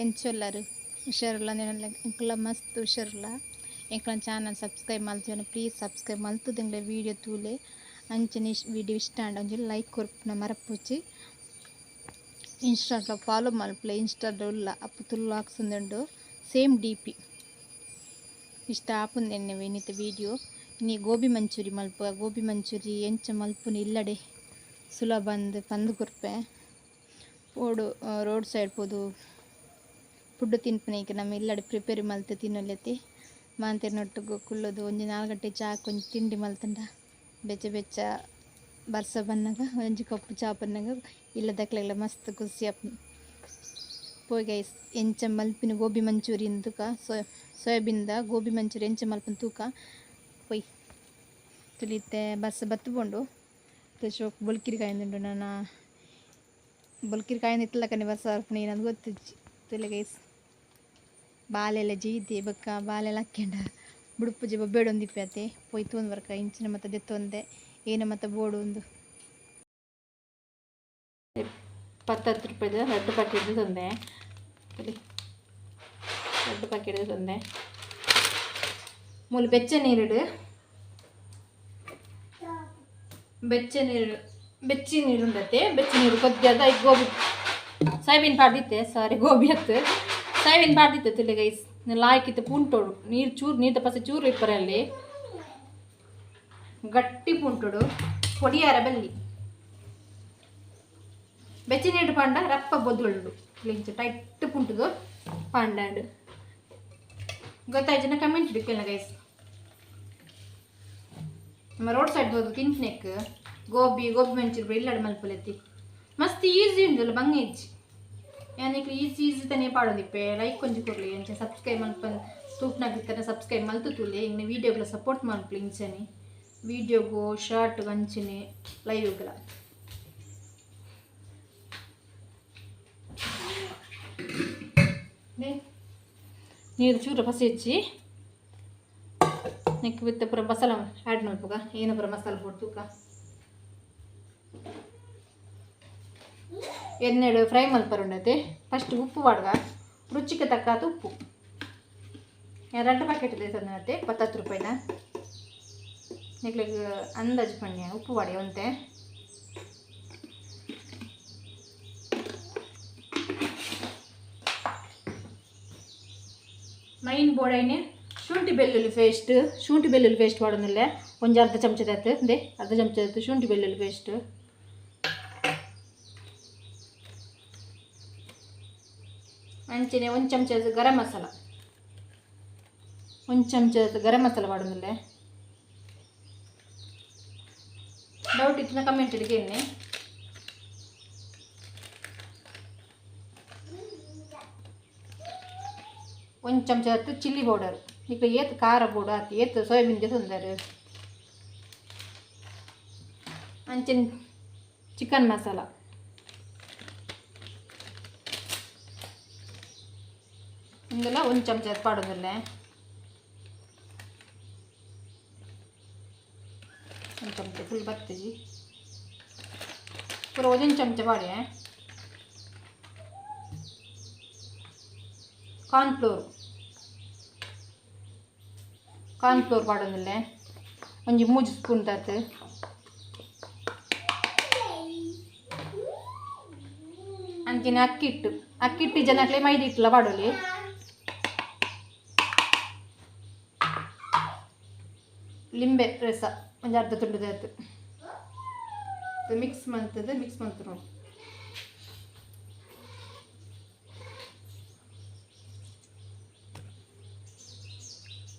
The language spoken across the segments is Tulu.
ಎಂಚೊಲ್ಲರು ಹುಷಾರುಲ್ಲ ಎಂಕುಲ ಮಸ್ತ್ ಹುಷಾರುಲ್ಲ. ಎಂಕಲ ಚಾನಲ್ ಸಬ್ಸ್ಕ್ರೈಬ್ ಮಲ್ತಿನ ಪ್ಲೀಸ್ ಸಬ್ಸ್ಕ್ರೈಬ್ ಮಲ್ತುದು ವೀಡಿಯೋ ತೂಲೆ. ಅಂಚನೆ ವೀಡಿಯೋ ಇಷ್ಟ ಆಂಡ ಒಂಜಿ ಲೈಕ್ ಕೊರ್ಪುನ ಮರಪುಚಿ. ಇನ್ಸ್ಟಾಲ ಫಾಲೋ ಮಲ್ಪುಲೆ. ಇನ್ಸ್ಟಾಡ್ ಉಲ್ಲ ಅಪ್ಪು ತುಳು ಉಂಡು ಸೇಮ್ ಡಿ ಪಿ. ಇಷ್ಟ ಆಪುಂದೆನ್ನೆ ಇನಿತ ವೀಡಿಯೋ. ಇನಿ ಗೋಬಿ ಮಂಚೂರಿ ಮಲ್ಪ. ಗೋಬಿ ಮಂಚೂರಿ ಎಂಚ ಮಲ್ಪುನಿ ಇಲ್ಲಡೆ ಸುಲಭ ಅಂದ್ ಪಂದ್ ಕೊರ್ಪೆ. ಪೋಡು ರೋಡ್ ಸೈಡ್ ಪೋದು ಫುಡ್ ತಿನ್ಪುನೈಕ್ ನಮ್ಮ ಇಲ್ಲಡೆ ಪ್ರಿಪೇರ್ ಮಲ್ತ್ ತಿನ್ನೊಲೆತಿ. ಮಾಂತೆರ್ನೊಟ್ಟುಗು ಕುಲ್ಲುದು ಒಂಜಿ 4 ಗಂಟೆ ಚಾಕ್ ಒಂಜಿ ತಿಂಡಿ ಮಲ್ತುಂಡ ಬೆಚ್ಚ ಬೆಚ್ಚ ಬರ್ಸ ಬನ್ನಗ ಒಂಜಿ ಕಪ್ಪು ಚಾ ಬನ್ನಗ ಇಲ್ಲದಕ್ಲೆಗ್ಲ ಮಸ್ತ್ ಖುಷಿ ಆಪುಂಡು. ಪೋಯ್ ಗೈಸ್ ಎಂಚ ಮಲ್ಪಿನ ಗೋಬಿ ಮಂಚೂರಿ ತೂಕ. ಸೋಯಾಬೀನ್ದ ಗೋಬಿ ಮಂಚೂರಿ ಎಂಚ ಮಲ್ಪುನ ತೂಕ. ಪೊಯ್ ತುಲಿತೆ ಬರ್ಸ ಬತ್ತು ಪೋಂಡು. ಶೋಕ್ ಬೊಲ್ಕಿರಿ ಕಾಯಿಂದುಂಡು. ನನ ಬೊಲ್ಕಿರಿ ಕಾಯಿಂದ ಇತ್ತಲಕನೆ ಬರ್ಸ ಬರ್ಪುನ ಏನಂದ್ ಗೊತ್ತಿಜ್ಜಿ. ತುಲೆ ಗೈಸ್ ಬಾಲೆಲ್ಲ ಜೀತೆ ಬೊಕ್ಕ ಬಾಲೆಲ್ಲ ಅಕ್ಕೆಂಡ ಬುಡುಪುಜಿ ಬೊಬ್ಬೆಡೊಂದಿಪ್ಪೆ ಪೋಯ್ ತೂಂದು ಬರ್ಕ ಇಂಚಿನ ಮತ್ತ ದೆತ್ತೊಂದೆ ಏನ ಮತ್ತ ಬೋಡು ಉಂದು. 10 ರೂಪಾಯಿದ 2 ಪ್ಯಾಕೆಟ್ ತಂದೆ. 2 ಪ್ಯಾಕೆಟ್ ತಂದೆ. ಮೂಲು ಬೆಚ್ಚ ನೀರುಡು ಬೆಚ್ಚ ನೀರು ಬೆಚ್ಚಿ ನೀರು ಉಂಡತೆ. ಬೆಚ್ಚ ನೀರು ಕೊದ್ದಿಯದ ಐಕ್ ಗೋಬಿ ಸೋಯಾಬೀನ್ ಪಾಡ್ದಿತ್ತೆ. ಸಾರಿ ಗೋಬಿ ಅತ್ತು ಸೋಯಾಬೀನ್ ಪಾಡ್ದಿತ್ತೆ. ತುಲೆ ಗೈಸ್ ಲಾಯ್ಕಿತ್ತು ಪುಂಟೋಡು ನೀರು ಚೂರು ನೀರು ತಪಸ್ಸೆ ಚೂರು ಇಪ್ಪರಲ್ಲಿ ಗಟ್ಟಿ ಪುಂಟೋಡು ಪೊಡಿಯಾರ ಬಲ್ಲಿ. ಬೆಚ್ಚ ನೀರು ಪಾಂಡ ರಪ್ಪ ಬೊದ್ದುಳ್ಳು ಇಂಚ ಟೈಟ್ ಪುಂಟುದು ಪಾಂಡಾಂಡ್. ಗೊತ್ತಾಯ್ತು ಕಮೆಂಟ್ ಹಿಡಿಕಲ್ಲ ಗೈಸ್. ನಮ್ಮ ರೋಡ್ ಸೈಡ್ ಹೋದು ತಿನ್ಪನೆಕ್ ಗೋಬಿ ಗೋಬಿ ಮಂಚೂರಿ ಇಲ್ಲಡೆ ಮಲ್ಪುಲೆತ್ತಿ ಮಸ್ತ್ ಈಸಿ ಉಂಡಲ್ಲ ಬಂಗ ಇಜ್ಜಿ. ಯಾನಿಕ್ ಈಸಿ ಈಸಿ ತಾನೇ ಪಾಡೊಂದಿಪ್ಪೆ. ಲೈಕ್ ಒಂಜಿ ಕೊರ್ಲಿ ಅಂಚ ಸಬ್ಸ್ಕ್ರೈಬ್ ಮಲ್ಪ ತೂಪ್ನಾಗಿತ್ತಾರೆ ಸಬ್ಸ್ಕ್ರೈಬ್ ಮಲ್ತು ತೂಲೆ. ಇಂಗ್ನೆ ವೀಡಿಯೋಗ್ಲ ಸಪೋರ್ಟ್ ಮಲ್ಪುಲೆ. ಇಂಚನೆ ವೀಡಿಯೋಗು ಶಾರ್ಟ್ ಅಂಚನೆ ಲೈವ್ಗಳ ನೀರು ಚೂರು ಪಸಿ ಹೆಚ್ಚಿ ನೆಕ್ ವಿತ್ ಪೂರ ಮಸಾಲ ಆ್ಯಡ್ ಮಲ್ಪುಗ. ಏನ ಪೂರ ಮಸಾಲೆ ಪೊಡ್ ತೂಕ. ಎಣ್ಣೆಡು ಫ್ರೈ ಮಲ್ಪರುಂಡತೆ. ಫಸ್ಟ್ ಉಪ್ಪು ಪಾಡ್ಗ ರುಚಿಗೆ ತಕ್ಕಾತ ಉಪ್ಪು. 2 ಪ್ಯಾಕೆಟ್ ತಂದನತೆ 10 ರೂಪಾಯಿನ. ನಿಕ್ಲೆಗ್ ಅಂದಾಜು ಪಣ್ಯ ಉಪ್ಪು ಪಾಡಿ ಒಂತೆ. ಮೈನ್ ಬೋಡೈನೆ ಶುಂಠಿ ಬೆಳ್ಳುಳ್ಳಿ ಪೇಸ್ಟ್. ಶುಂಠಿ ಬೆಳ್ಳುಳ್ಳಿ ಪೇಸ್ಟ್ ಪಾಡೊಂದುಲ್ಲೆ ಒಂಜಿ ಅರ್ಧ ಚಮಚದ ಆತು. ಅರ್ಧ ಚಮಚದ ಶುಂಠಿ ಬೆಳ್ಳುಳ್ಳಿ ಪೇಸ್ಟ್. ಅಂಚನೆ ಒಂದು ಚಮಚ ಗರಂ ಮಸಾಲ. ಒಂದು ಚಮಚ ಗರಂ ಮಸಾಲ ಪಾಡೊಂದುಲ್ಲೆ. ಡೌಟ್ ಇತ್ತಿನ ಕಮೆಂಟ್ ಇಡಿಗೆ. ಒಂದು ಚಮಚ ಚಿಲ್ಲಿ ಪೌಡರ್. ಈಗ ಏತ್ ಖಾರ ಬೋಡು ಆತು ಏತ್ ಸೋಯಾಬೀನ್ ತಂದರು. ಅಂಚನೆ ಚಿಕನ್ ಮಸಾಲ. ಇಂದೆಲ್ಲ ಒಂದು ಚಮಚ ಪಾಡೊಂದುಲ್ಲೆ. ಒಂದು ಚಮಚ ಫುಲ್ ಬತ್ತಜಿ ಪೂರ ಒಂದೊಂದು ಚಮಚ ಪಾಡಿ. ಕಾರ್ನ್ಫ್ಲೋರ್ ಕಾರ್ನ್ಫ್ಲೋರ್ ಪಾಡೊಂದುಲ್ಲೆ ಒಂಜಿ 3 ಸ್ಪೂನ್ ತಾತ್. ಅಂಚಿನ ಅಕ್ಕಿಟ್ಟು ಅಕ್ಕಿಟ್ಟು ಜನಕ್ಲೆ ಮೈದಿ ಹಿಟ್ಟುಲ ಪಾಡೊಲಿ. ಲಿಂಬೆ ರಸ ಒಂಜಿ ಅರ್ಧ ತುಂಡುದಾತು ಮಿಕ್ಸ್ ಮಂತದ ಮಿಕ್ಸ್ ಮಂತು ನೋಡಿ.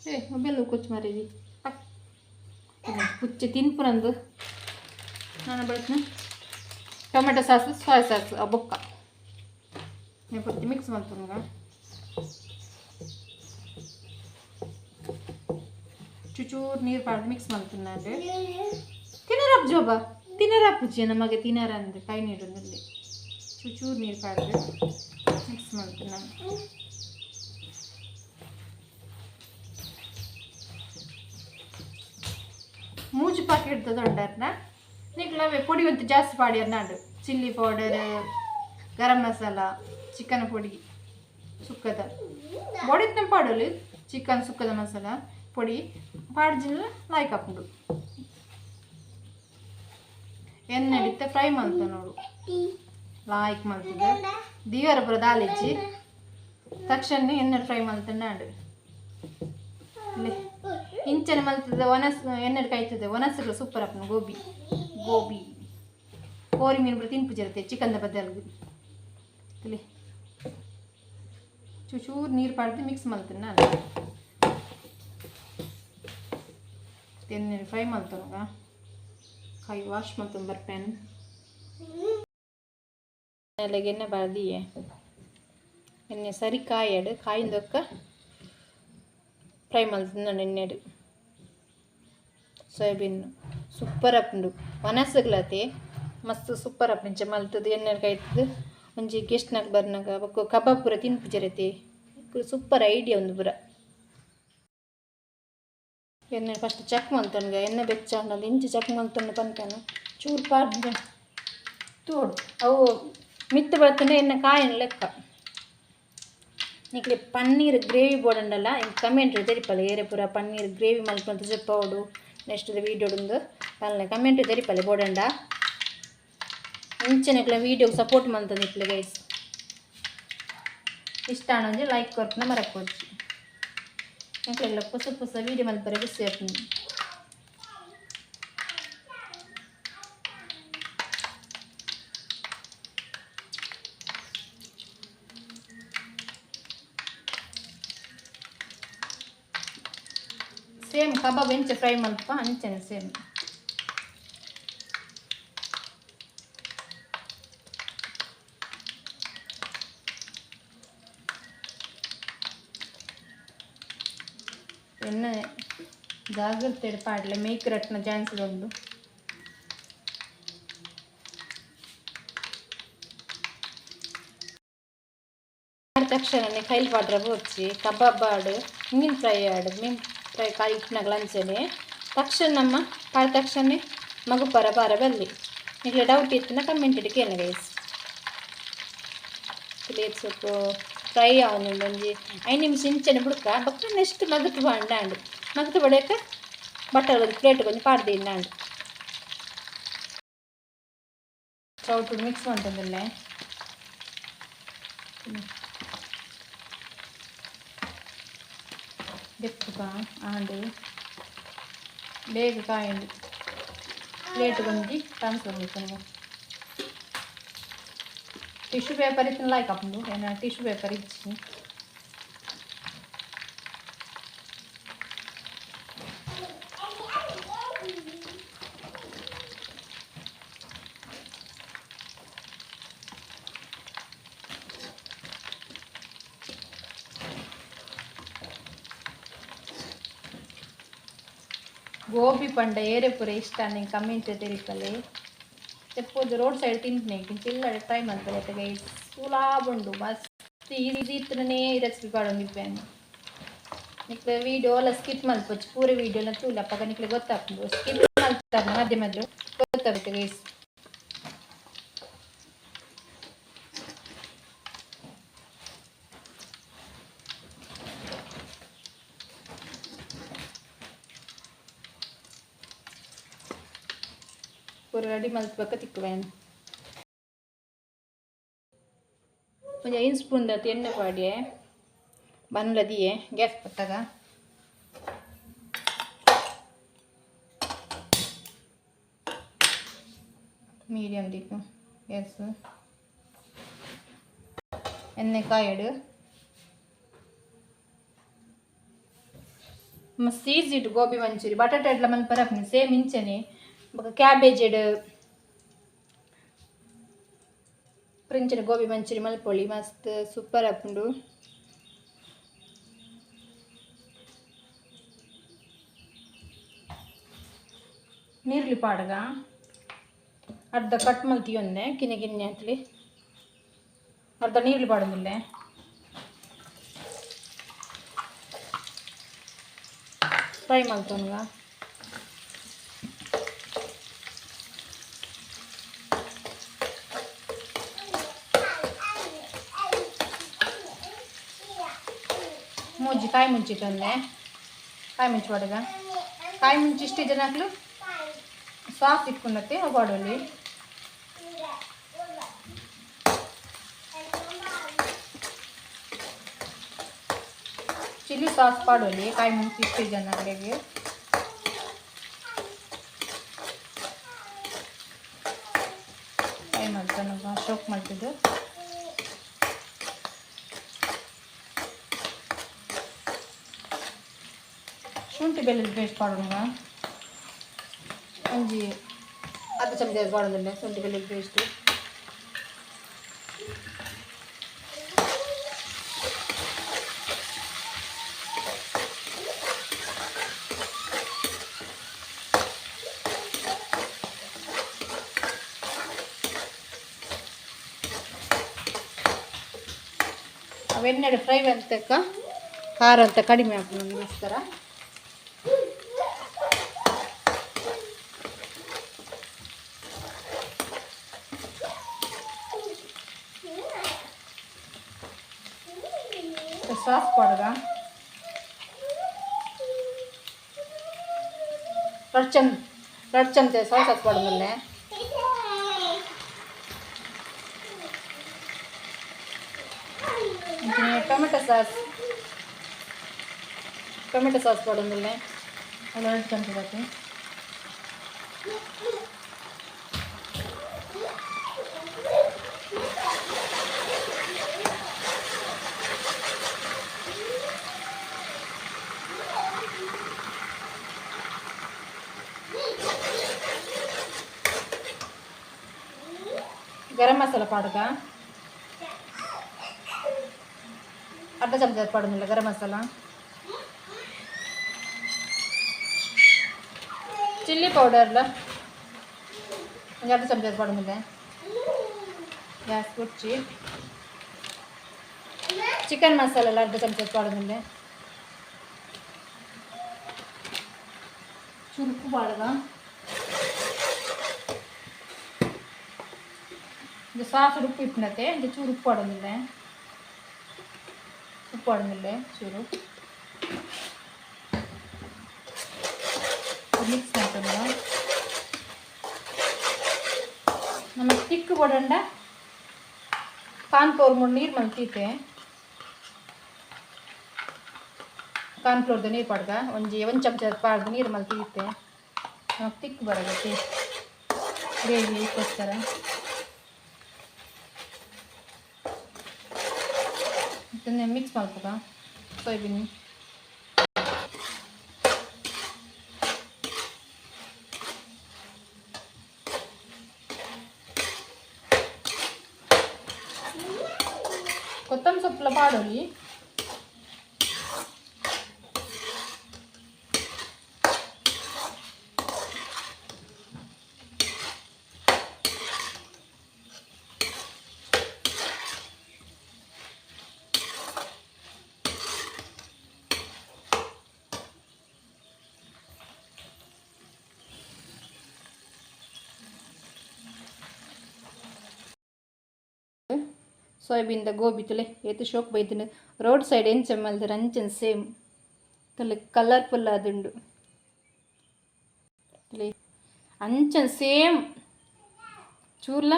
ಏ ಮೊಬೈಲ್ ಕೊಚ್ಚು ಮಾರೇಜಿ ಪುಚ್ಚೆ ತಿನ್ಪುನಂದು ನಾನು ಬಳಸ್ನ ಟೊಮೆಟೊ ಸಾಸ್ ಸೋಯಾ ಸಾಸ್ ಆ ಬೊಕ್ಕ ಪೂರ್ತಿ ಮಿಕ್ಸ್ ಮಲ್ಪುನಗ. ಚುಚೂರು ನೀರು ಪಾಡ್ದು ಮಿಕ್ಸ್ ಮಲ್ಪುನಾಂಡ್. ತಿನ್ನರಪ್ಪ ಜೋಬ ತಿನ್ನರಪ್ಪುಜಿ ನಮಗೆ ತಿನ್ನರ ಅಂದ್ ಕೈ ನೀಡುಂದಲ್ಲಿ ಚುಚೂರು ನೀರು ಪಾಡ್ದು ಮಿಕ್ಸ್ ಮಲ್ಪುನ. ಮೂಜಿ ಪ್ಯಾಕೆಟ್ ದೊಡ್ಡರ್ನ ನಿಕ್ಲ ಅವೇ ಪೊಡಿ ಒಂತೆ ಜಾಸ್ತಿ ಪಾಡಿಯರ್ನಾಂಡು. Chilli powder, garam masala, chicken ಪೊಡಿ, ಸುಕ್ಕದ ಬೊಡಿತ್ನ ಪಾಡೋಲಿ ಚಿಕನ್ ಸುಕ್ಕದ ಮಸಾಲ ಪೊಡಿ ಪಾಡ್ಜಿನ ಲಾಯ್ಕ್ ಹಾಕೊಂಡು ಎಣ್ಣೆ ಇತ್ತ ಫ್ರೈ ಮಲ್ತ ನೋಡು ಲಾಯ್ಕ್ ಮಲ್ತದೆ ದಿವರ ಪೂರ ದಾಲಿಜ್ಜಿ ತಕ್ಷಣ ಎಣ್ಣೆ ಫ್ರೈ ಮಲ್ತನಾಡು ಇಂಚನೆ ಮಲ್ತದೆ ಒಣಸ್ ಎಣ್ಣೆ ಕಾಯ್ತದೆ ಒಣಸು ಸೂಪರ್ ಅಪ್ಪನ ಗೋಬಿ ಗೋಬಿ ಕೋರಿ ಮೀನು ಪೂರ ತಿನ್ಪುಜಿರುತ್ತೆ ಚಿಕನ್ದ ಬದಲು ತಿಳಿ ಚೂಚೂರು ನೀರು ಪಾಡ್ದು ಮಿಕ್ಸ್ ಮಲ್ತೀನಿ ನಾನು. ಎಣ್ಣೆ ಫ್ರೈ ಮಲ್ತನಗ ಕೈ ವಾಶ್ ಮಲ್ತೊಂದು ಬರ್ಪೇನು ಎಣ್ಣೆ ಬಾರ್ದಿಯೇ ಎಣ್ಣೆ ಸರಿ ಕಾಯಡು ಕಾಯಿಂದೊಕ್ಕ ಫ್ರೈ ಮಲ್ತುಂದು ಎಣ್ಣೆಡು ಸೋಯಾಬೀನ್ ಸೂಪರ್ ಆಪುಂಡು ಒನಸುಗ್ಲತೆ ಮಸ್ತ್ ಸೂಪರ್ ಆಪುಂಡು ಇಂಚ ಮಲ್ತುದು ಎಣ್ಣೆ ಕಾಯ್ತದು ಒಂಜಿ ಗೆಸ್ಟ್ನಾಗ ಬರ್ನಾಗ ಬೊಕ್ಕ ಕಬಾಬ್ ಪೂರ ತಿನ್ಪುಜರತೆ ಸೂಪರ್ ಐಡಿಯಾ ಒಂದು ಪೂರ. ಎಣ್ಣೆ ಫಸ್ಟ್ ಚೆಕ್ ಮಲ್ತೊನ್ಗ ಎಣ್ಣೆ ಬೆಚ್ಚ ಉಂಡಲ್ಲ ಇಂಚ ಚೆಕ್ ಮಲ್ತೊಂಡು ಪನ್ಪೆನು ಚೂರು ಪಾಡ್ದು ತೋಡು ಅವು ಮಿತ್ತ್ ಬತ್ತುಂಡ ಎಣ್ಣೆ ಕಾಯನ್ ಲೆಕ್ಕ. ನಿಕ್ಲೆ ಪನ್ನೀರ್ ಗ್ರೇವಿ ಬೋಡಂಡಲ ಎಂಕ್ ಕಮೆಂಟ್ ತೆರಿಪಲೆ ಏರೆ ಪೂರ ಪನ್ನೀರ್ ಗ್ರೇವಿ ಮಲ್ಪುನ ತೋಜಪಾವೊಡು ನೆಕ್ಸ್ಟ್ ವೀಡಿಯೋ ಪನ್ಲೆ ಕಮೆಂಟ್ ತೆರಿಪಲೆ ಬೋಡಂಡ. ಇಂಚನೆ ವೀಡಿಯೋ ಸಪೋರ್ಟ್ ಮಲ್ತೊಂದು ನಿಕ್ಲೆ ಗೈಸ್. ಇಷ್ಟ ಆಂಡ ಲೈಕ್ ಕೊರ್ಪುನ ಮರಪೊಡ್ಚಿ. ಎಂಕ್ಲೆಗ್ಲ ಪೊಸ ಪೊಸ ವೀಡಿಯೋ ಮಲ್ಪರೆ ಖುಷಿ ಆಪುಂಡು. ಸೇಮ್ ಕಬಾಬ್ ಎಂಚ ಫ್ರೈ ಮಲ್ಪ ಅಂಚನೆ ಸೇಮ್. ಎಣ್ಣೆ ಜಾಗ್ರತೆ ಪಾಡ್ಲೆ ಮೇಕ್ ರಟ್ನ ಚಾನ್ಸ್ ಉಂಡು. ತಕ್ಷಣನೇ ಕೈಲ್ ಪಾಡ್ರೆ ಬೋಡ್ಚಿ ಕಬಾಬ್ ಆಡು ಮೀನು ಫ್ರೈ ಆಡು ಮೀನು ಫ್ರೈ ಕಾಯಿ ಇಪ್ಪುನಗಲ ಅಂಚನೆ ತಕ್ಷಣ ನಮ್ಮ ಪಾಡ ತಕ್ಷಣ ಮಗುಪರ ಬಾರ ಬಲ್ಲಿ ನಿಕ್ಲೆ ಡೌಟ್ ಇತ್ತಿನ ಕಮೆಂಟ್ ಕೇನ ಗೈಸ್. ಪ್ಲೇಟ್ ಸೊಪ್ಪು ಫ್ರೈ ಆವೊಂದುಂಡು ಒಂಜಿ 5 ನಿಮಿಷ ಇಂಚನೆ ಬುಡ್ಕ ಬೊಕ್ಕ ನೆಕ್ಸ್ಟ್ ಮಗುತು ಬಾಂಡ ಮಗುತು ಬಡೆಕ ಬಟರ್ ಒಂಜಿ ಪ್ಲೇಟ್ ಒಂಜಿ ಪಾಡ್ದಿನ್ನಾಂಡ್ ಚೌಟು ಮಿಕ್ಸ್ ಮಲ್ತೊಂದುಲ್ಲೆ. ದೆಪ್ಪುಗ ಆಂಡ್ ಬೇಗ ಕಾಯುಂಡು ಪ್ಲೇಟ್ ಒಂಜಿ ಟ್ರಾನ್ಸ್ಫರ್ ಮಲ್ಪುನಗ ಟಿಶ್ಯೂ ಪೇಪರ್ ಇತ್ತಿನ ಲಾಯ್ಕ್ ಆಪುಂಡು ಎನ್ನ ಟಿಶ್ಯೂ ಪೇಪರ್ ಇಜ್ಜಿ. ಗೋಬಿ ಪಂಡ ಏರೆ ಪೂರ ಇಷ್ಟ ನಿಂಗೆ ಕಮೆಂಟ್ ತೆರಿಪಲೆ. ತೆಪ್ಪೊಂದು ರೋಡ್ ಸೈಡ್ ತಿಂತೀನಿ ಇಲ್ಲಡೆ ಟ್ರೈ ಮಲ್ಪಲೆ ಗೈಸ್. ಸುಲಾಬುಂಡು ಮಸ್ತ್ ಈಸಿ ಇತ್ತನೇ ರೆಸಿಪಿ ಪಾಡೊಂದಿಪ್ಪೆನ್. ನಿಕ್ಲೆ ವೀಡಿಯೋ ಎಲ್ಲ ಸ್ಕಿಪ್ ಮಲ್ಪೊಚ್ಚಿ ಪೂರ ವೀಡಿಯೋನ ತೂಲೆ ಅಪಗ ನಿಕ್ಲೆ ಗೊತ್ತಾಪುಂಡು ಸ್ಕಿಪ್ ಮಲ್ತಾರೆ ಮಧ್ಯ ಮಧ್ಯ ಗೊತ್ತಾಗುತ್ತೆ ಗೈಸ್. ಪೂರ ರೆಡಿ ಮಲ್ತ್ ತಿಕ್ಕುವೇನು. ಒಂಜಿ 5 ಸ್ಪೂನ್ ದಾತ್ ಎಣ್ಣೆ ಪಾಡ್ಯೆ ಬನ್ಲ ದಿಯೆ ಗ್ಯಾಸ್ ಪತ್ತಾಗ. ಮೀಡಿಯಂ ದಿಕ್ಕು ಗ್ಯಾಸ್ ಎಣ್ಣೆ ಕಾಯಡು ಮಸ್ತ್ ಈಸಿ ಇಟ್ಟು ಗೋಬಿ ಮಂಚೂರಿ ಬಟಾಟೆ ಎಡ್ಲ ಮಲ್ಪರೆ ಆಪುಂಡು ಸೇಮ್ ಇಂಚನೆ ಬೊಕ ಕ್ಯಾಬೇಜ್ ಇಂಚನೆ ಗೋಬಿ ಮಂಚೂರಿ ಮಲ್ಪೊಳಿ ಮಸ್ತ್ ಸೂಪರ್ ಆಪುಂಡು. ನೀರುಳ್ಳಿ ಪಾಡ್ಗ ಅರ್ಧ ಕಟ್ ಮಲ್ತಿಯೊಂದೆ ಕಿನ್ನಿ ಕಿನ್ನಿ ಅಂತಲಿ ಅರ್ಧ ನೀರುಳ್ಳಿ ಪಾಡೊಂದುಲ್ಲೆ. ಫ್ರೈ ಮಲ್ತೊನ್ಗ ಮೂಜಿ ಕಾಯಿ ಮುಂಚಿ ತಂದೆ ಕಾಯಿ ಮುಂಚಿ ಪಾಡುಗ. ಕಾಯಿ ಮುಂಚಿ ಇಷ್ಟೇ ಜನಕ್ಲು ಸಾಸ್ ಇಕ್ಕೊಂಡತ್ತೆ ಪಾಡೋಲಿ. ಚಿಲ್ಲಿ ಸಾಸ್ ಪಾಡೋಲಿ ಕಾಯಿ ಮುಂಚಿ ಇಷ್ಟೇ ಜನಗಳಿಗೆ. ಫ್ರೈ ಮಾಡ್ತಾನೆ ಶೋಕ್ ಮಾಡ್ತಿದ್ದು. ಶುಂಠಿ ಬೆಳ್ಳುಳ್ಳಿ ಪೇಸ್ಟ್ ಪಾಡೋಣ. ಒಂಜಿ ಅರ್ಧ ಚಮಚ ಪಾಡೋದಿಲ್ಲ ಶುಂಠಿ ಬೆಳ್ಳುಳ್ಳಿ ಪೇಸ್ಟ್. ಅವೆನ್ನೆಡೆ ಫ್ರೈ ಅಂತಕ್ಕ ಖಾರ ಅಂತ ಕಡಿಮೆ ಹಾಕೋಸ್ಕರ. ಸಾಸ್ ಪಾಡುಗ. ರಡ್ ಚಮ್ ರಡ್ ಚಮಚ ಸಾಸ್ ಸಾಸ್ ಪಾಡೋದಿಲ್ಲ. ಟೊಮೆಟೊ ಸಾಸ್, ಟೊಮೆಟೊ ಸಾಸ್ ಪಾಡೊಂದುಲ್ಲೆ, ಅದು 2 ಚಮಚ ಬಾಕಿ. ಗರಂ ಮಸಾಲ ಪಾಡುಗ. ಅರ್ಧ ಚಮಚ ಪಾಡೊಂದುಲ್ಲ ಗರಂ ಮಸಾಲ. ಚಿಲ್ಲಿ ಪೌಡರ್ಲ ಒಂಜಿ ಅರ್ಧ ಚಮಚ ಪಾಡೊಂದುಲ್ಲೆ. ಗ್ಯಾಸ್ ಕುಚ್ಚಿ. ಚಿಕನ್ ಮಸಾಲ ಎಲ್ಲ ಅರ್ಧ ಚಮಚ ಪಾಡೊಂದುಲ್ಲೆ. ಚೂರು ಉಪ್ಪು ಪಾಡುಗ. ಇದು ಸಾಸ್ ಉಪ್ಪು ಇಪ್ಪನತೆ. ಇದು ಚೂರು ಉಪ್ಪು ಪಾಡೊಂದುಲ್ಲೆ, ಉಪ್ಪು ಪಾಡೊಂದುಲ್ಲೆ ಚೂರು. ಮಿಕ್ಸ್ ಮಾಡ್ಕೊಂಡು ನಮಗೆ ತಿಕ್ಕು ಬೋಡಂಡ ಕಾರ್ನ್ಫ್ಲೋರ್ ಮೂಡು ನೀರು ಮಲ್ತೀತೆ. ಕಾರ್ನ್ಫ್ಲೋರ್ದ ನೀರು ಪಾಡ್ಗ. ಒಂಜಿ ಒಂದು ಚಮಚ ಪಾಡ್ದು ನೀರು ಮಲ್ತೀತೆ. ನಮಗೆ ತಿಕ್ಕು ಬರಗತ್ತೆ ಗ್ರೇವಿ ಇದಕ್ಕೋಸ್ಕರ. ಇದನ್ನೇ ಮಿಕ್ಸ್ ಮಲ್ಪುಗ ಸೋಯ್ಬೀನ್. ಕೊತ್ತಂಬರಿ ಸೊಪ್ಪುಲ ಪಾಡೊಲಿ. ಸೋಯಾಬೀನ್ದ ಗೋಬಿ ತುಲೆ, ಏತ್ ಶೋಕ್ ಬೈದಿನ. ರೋಡ್ ಸೈಡ್ ಎಂಚ ಮಲ್ದೆರ್ ಅಂಚನೆ ಸೇಮ್ ತುಲೆ, ಕಲರ್ಫುಲ್ ಆದುಂಡು ತುಲೆ. ಅಂಚನೆ ಸೇಮ್, ಚೂರ್ಲ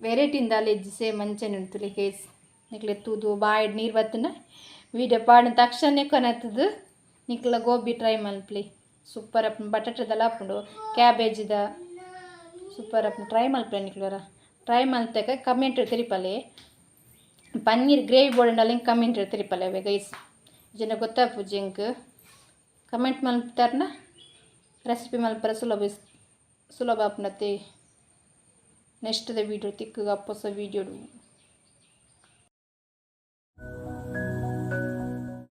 ವೆರೈಟಿ ದಾಲ ಇಜ್ಜಿ, ಸೇಮ್ ಅಂಚನೆ ಉಂಡು ತುಲೆ. ಕೇಸ್ ನಿಕ್ಲೆ ತೂದು ಬಾಯಿಡ್ ನೀರು ಬತ್ತುಂಡ ವೀಡಿಯೋ ಪಾಡಿನ ತಕ್ಷಣ ಕೊನತ್ತದು. ನಿಕ್ಲ ಗೋಬಿ ಟ್ರೈ ಮಲ್ಪುಲೆ, ಸೂಪರ್ ಆಪುಂಡು. ಬಟಾಟೆದಲ ಆಪುಂಡು, ಕ್ಯಾಬೇಜ್ದ ಸೂಪರ್ ಆಪುಂಡು. ಟ್ರೈ ಮಲ್ಪುಲೆ. ನಿಕ್ಲೊರ ಟ್ರೈ ಮಲ್ತಕ ಕಮೆಂಟ್ ತೆರಿಪಲೆ. ಪನ್ನೀರ್ ಗ್ರೇವಿ ಬೋಡಂಡಲ ಕಮೆಂಟ್ ತೆರಿಪಲೆ ಅವೆ ಗೈಸ್. ಜನ ಗೊತ್ತಾಪುಜಿ ಎಂಕ್. ಕಮೆಂಟ್ ಮಲ್ತಾರ್ನ ರೆಸಿಪಿ ಮಲ್ಪರ ಸುಲಭ ಸುಲಭ ಆಪುನತೆ. ನೆಕ್ಸ್ಟ್ ದ ವೀಡಿಯೋ ತಿಕ್ಕುಗ, ಪೊಸ ವೀಡಿಯೋ.